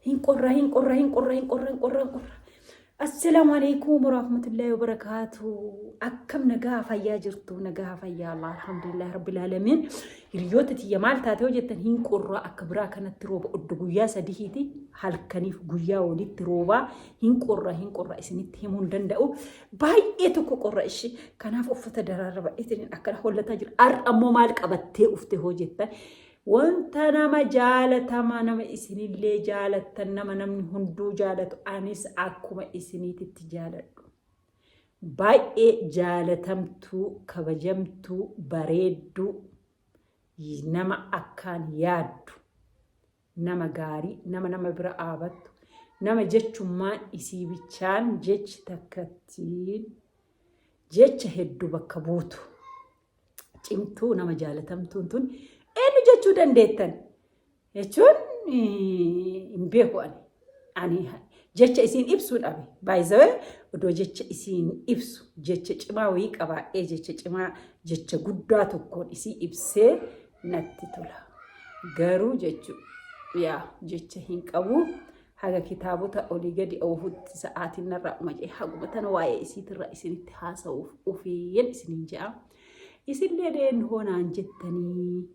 Hin qorra, hin qorra, hin qorra, hin qorra, hin qorra, hin qorra. Assalaamu alaikum warahmatullahi wabarakaatu. Akkam nagaa fayyaa jirtu, nagaa fayyaa Allah alhamdulillah rabbil alamin. Hiriyoota tiyya maal taate hoo jettan hin qorra akka biraa kanatti rooba oddo guyyaa sadihiiti halkaniif guyyaa walitti roobaa hin qorra hin qorra isinitti himuu hin danda'u. Baay'ee tokko qorra ishee kanaaf uffata daraarra baay'eetiin akkana hollataa jira. Har'a ammoo maal qabattee ufte hoo jettan Wanta nama jaalatamaa nama isinillee jaalattan nama namni hunduu jaalatu anis akkuma isiniititti jaaladhu. Baay'ee jaalatamtuu, kabajamtuu, bareedduu, nama akkaan yaaddu, nama gaarii, nama nama bira dhaabattu, nama jechummaan isii bichaan jechi takkattiin jecha hedduu bakka buutu. Cimtuu nama jaalatamtuun tun eenyu jechuu dandeettan jechuun hin beeku ani. Ani jecha isiin ibsuu dhabe. Baay'isawee odoo jecha isiin ibsu jecha cimaa wayii qabaadhee jecha cimaa jecha guddaa tokkoon isii ibsee natti tola. Garuu jechuu yaa jecha hin qabu. Haga kitaabota olii gadi oofutti sa'aatiin narraa dhuma jedhee haguma tana waa'ee isiitirra isinitti haasa'uuf ufeen isiniin jedha. Isillee eenyu hoo naan jettanii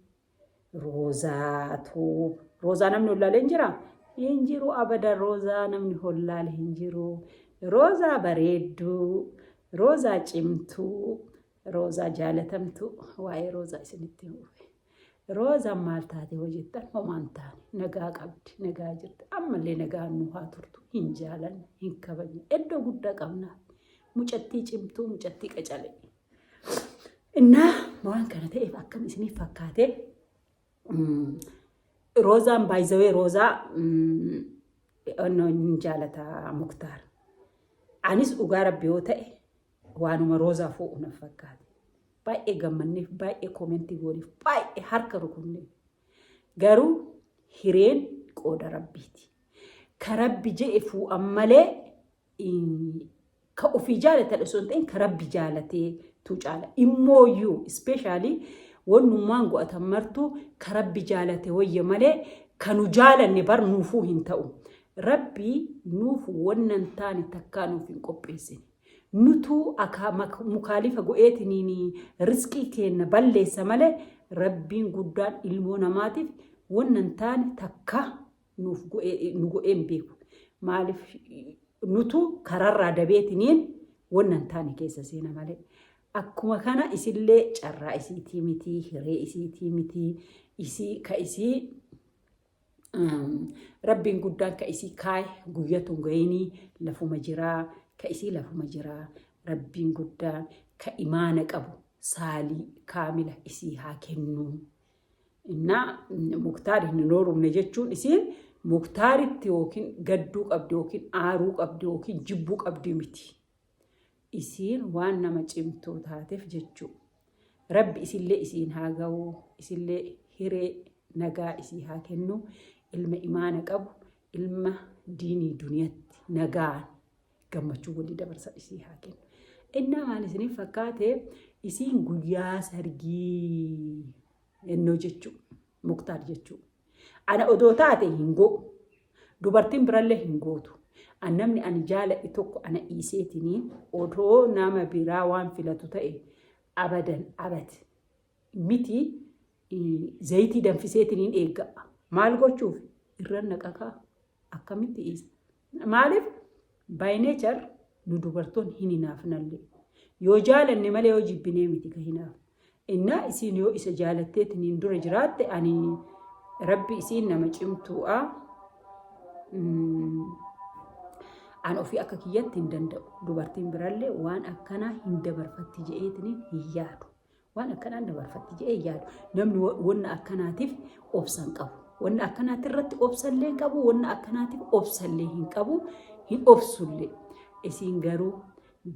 Roozaa tuub. Roozaa namni hollaalee hin jiraa? Hin jiru abada Roozaa namni hollaale hin jiru. Roozaa bareedduu, Roozaa cimtuu, Roozaa jaalatamtuu waa'ee Roozaa isinitti himuuf. Roozaan maal taate hoo jettan homaan taane nagaa qabdi nagaa jirti ammallee nagaan nu haa turtu hin jaalanna hin kabajna iddoo guddaa qabna mucattii cimtuu mucattii qacalee. Innaa waan kana ta'eef akkam isiniif fakkaate Roozaan baay'izawee Roozaa hin jaalata Muktaar. Anis dhugaa rabbi yoo ta'e waanuma Roozaa fuudhu na fakkaate. Baay'ee gammanneef baay'ee koomentii gooneef baay'ee harka rukunneef. Garuu hireen qooda rabbiiti. Ka rabbi je'e fuu'an malee ka ofii jaalatan osoo hin ta'in ka rabbi jaalatee tu caala. Immooyyuu ispeeshaalii wannummaan go'atan martuu ka rabbi jaalate wayya malee ka nu jaalanne bar nuufuu hin ta'u. Rabbi nuuf wanna hin taane takkaa nuuf hin qopheessine. Nutuu akaa mukaalifa go'eetiniin risqii keenna balleessa malee rabbiin guddaan ilmoo namaatiif wanna hin taane takka nuuf go'ee nu go'ee hin beeku. Maaliif nutu kararraa dabeetiniin wanna hin taane keessa seena malee. Akkuma kana isillee carraa isiitii mitii, hiree isiitii mitii, isii ka isii Rabbiin guddaan ka isii kaaye guyyatu hin gayinii lafuma jiraa ka isii lafuma jiraa Rabbiin guddaan ka imaana qabu saalii kaamila isii haa kennuu. Innaa Muktaar hin heerumne jechuun isiin Muktaaritti yookiin gadduu qabdi yookiin aaruu qabdi yookiin jibbuu qabdi miti. Isiin waan nama cimtuu taateef jechuu. Rabbi isillee isiin haa ga'u, isillee hiree nagaa isii haa kennu, ilma imaana qabu, ilma diinii duniyatti nagaan gammachuu walii dabarsan isii haa kennu. Innaa maal isiniif fakkaate isiin guyyaa sargii ennoo jechuu Muktaar jechuu. Ana odoo taate hin go'u. Dubartiin birallee hin gootu. An namni ani jaaladhe tokko ana dhiiseetiniin odoo nama biraa waan filatu ta'e abadan abad miti zayitii danfiseetiniin eegga'a. Maal gochuuf irran naqakaa akkamitti dhiisa? Maaliif by nature nu dubartoon hin hinaafnallee. Yoo jaalanne malee yoo jibbinee miti ka hinaafnu. Innaa isiin yoo isa jaalatteetiniin dura jiraatte ani rabbi isiin nama cimtuudha. An ofii akka kiyyatti hin danda'u. Dubartiin birallee waan akkanaa hin dabarfatti je'eetiniin hin yaadu. Waan akkanaan dabarfatti je'ee hin yaadu. Namni wanna akkanaatiif obsa hin qabu. Wanna akkanaati irratti obsallee hin qabu. Wanna akkanaatiif obsallee hin qabu. Hin obsullee. Isiin garuu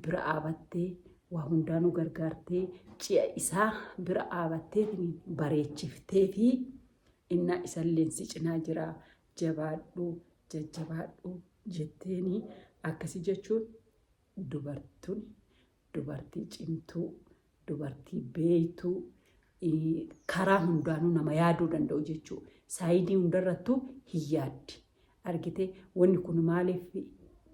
bira dhaabattee waa hundaanuu gargaartee ci'a isaa bira dhaabatteetiin bareechiftee fi innaa isalleen si cinaa jira jabaadhu jajjabaadhu jetteeni akkasi jechuun dubartuun dubartii cimtuu dubartii beektuu karaa hundaanuu nama yaaduu danda'u jechuu saayidii hundarrattuu hin yaaddi. Argitee wanni kun maaliif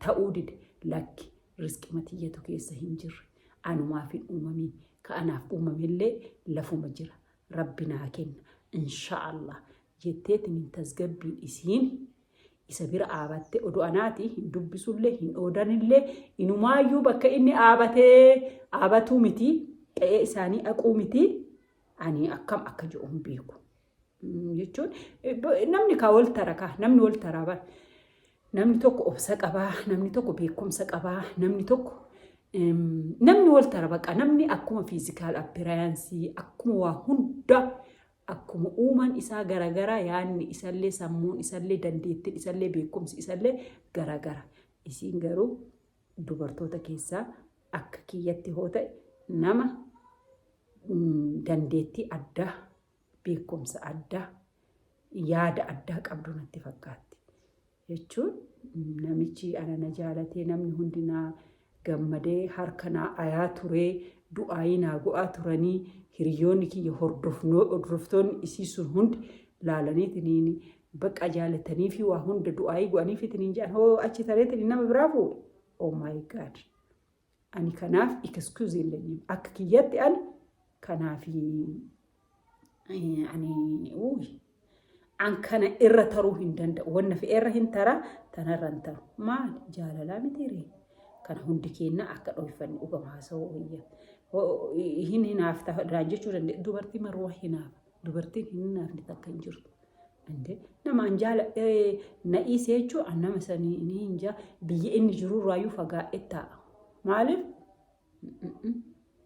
ta'uu dide? Lakki risqima tiyyatu keessa hin jirre. Anumaaf hin uumamiin. Ka anaaf uumamellee lafuma jira. Rabbi naa kenna. Inshaallah jetteetiin tasgabbiin isiin isa bira aabatte odoo anaati hin dubbisullee hin oodanillee inumaayyuu bakka inni aabatee aabatuu miti qe'ee isaanii dhaquu miti ani akkam akka jedhu hin beeku. Jechuun namni kaa wal tara kaa namni wal taraa bara. Namni tokko obsa qabaa, namni tokko beekumsa qabaa, namni tokko namni wal tara baqa namni akkuma fiizikaal appiraayansii akkuma waa hundaa akkuma uumaan isaa garagaraa yaadni isallee sammuun isallee dandeettiin isallee beekumsi isallee garagara. Isiin garuu dubartoota keessaa akka kiyyatti hoo ta'e nama dandeettii addaa beekumsa addaa yaada addaa qabdu natti fakkaatti. Jechuun namichi ana na jaalatee namni hundi naa gammadee harka naa ayaa turee du'aayii naa go'aa turanii hiriyoonni kiyya hordoftoonni isii sun hundi laalaniitiniin bakka jaalatanii fi waa hunda du'aayii go'aniifitiniin jedhan hoo achi tareetiniin nama biraa fuudhe. Oh my God. Ani kanaaf excuse hin akka kiyyatti ani kanaaf ani uuyi an kana irra taruu hin danda'u. Wanna fe'eerra hin tara tanarra hin taru. Maali jaalalaa miti ree? Kana hundi keenya akka dhoyfanne dhugama haasa'uu wayya. Hin hinaafta irraan jechuu dandeenya. Dubartii maruu hinaafa. Dubartiin hin hinaafne takka hin jirtu. Inde namaan jaala na dhiise jechuun an nama sanii ni hin jaa biyya inni jirurraayyuu fagaadhee taa'a. Maaliif?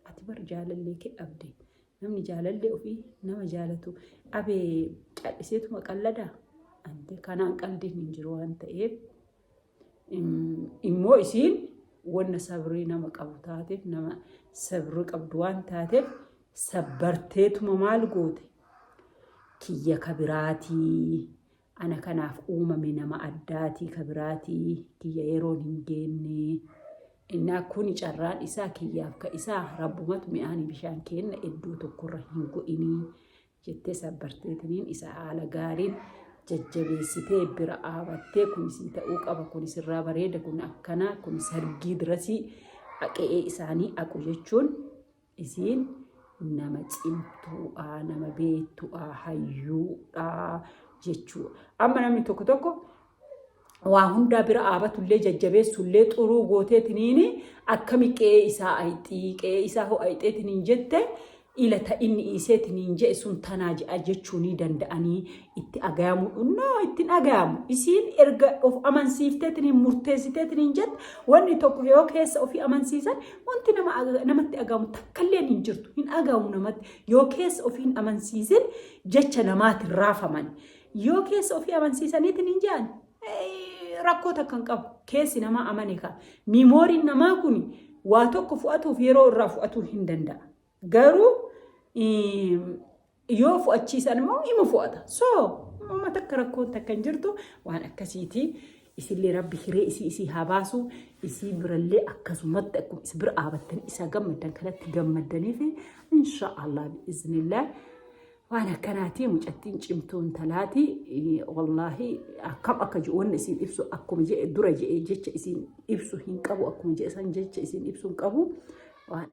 Ati bar jaalallee kee dhabde. Namni jaalallee ofii nama jaalatu dhabee calliseetuma qalladaa? Ante kanaan qaldiin hin jiru waan ta'eef immoo isiin wanna sabrii nama qabu taateef nama sabrii qabdu waan taateef sabbarteetuma maal goote? Kiyya kabiraatii ana kanaaf uumame nama addaatii kabiraatii kiyya yeroon hin geenne. Innaa kuni carraan isaa kiyyaaf ka isaa rabbumatu mi'aanii bishaan kenna iddoo tokkorra hin go'inii jettee sabbarteetiniin isa haala gaariin jajjabeessitee bira dhaabattee kun sii ta'uu qaba kun sirraa bareeda kun akkanaa kun sargii dirasii qe'ee isaanii aqu jechuun isiin nama cimtuudha nama beektuudha hayyuudha jechuudha. Amma namni tokko tokko waa hundaa bira dhaabatullee jajjabeessullee xuruu gooteetiniin akkami qe'ee isaa ayixii qe'ee isaa hoo ayixeetiniin jette ila ta inni dhiiseetiniin je'e sun tanaa je'a jechuu ni danda'anii itti agayamu no ittiin agayamu isiin erga of amansiifteetiniin murteessiteetiniin jette wanni tokko yoo keessa ofii amansiisan wanti nama namatti agayamu takkalleen hin jirtu hin agayamu namatti yoo keessa ofii hin amansiisin jecha namaatiin raafaman yoo keessa ofii amansiisaniitiin hin je'an rakkoo takka hin qabu keessi namaa amane ka miimooriin namaa kun waa tokko fu'atuuf yeroo irraa fu'atuu hin danda'a. Garuu yoo fu'achiisan immoo ima fu'ata. So amma takka rakkoon takka hin jirtu waan akkasiiti. Isillee rabbi hiree isii isii haa baasu. Isii birallee akkasumatti akkuma isa bira dhaabattan isa gammaddan kanatti gammaddaniif insha Allah bi'iznillah. Waan akkanaati mucattiin cimtuu intalaati wallaahi akkam akka jiru wanni isiin ibsu akkuma jedhe dura jedhe jecha isiin ibsu hin qabu akkuma jedhe san jecha isiin ibsu hin qabu. Waan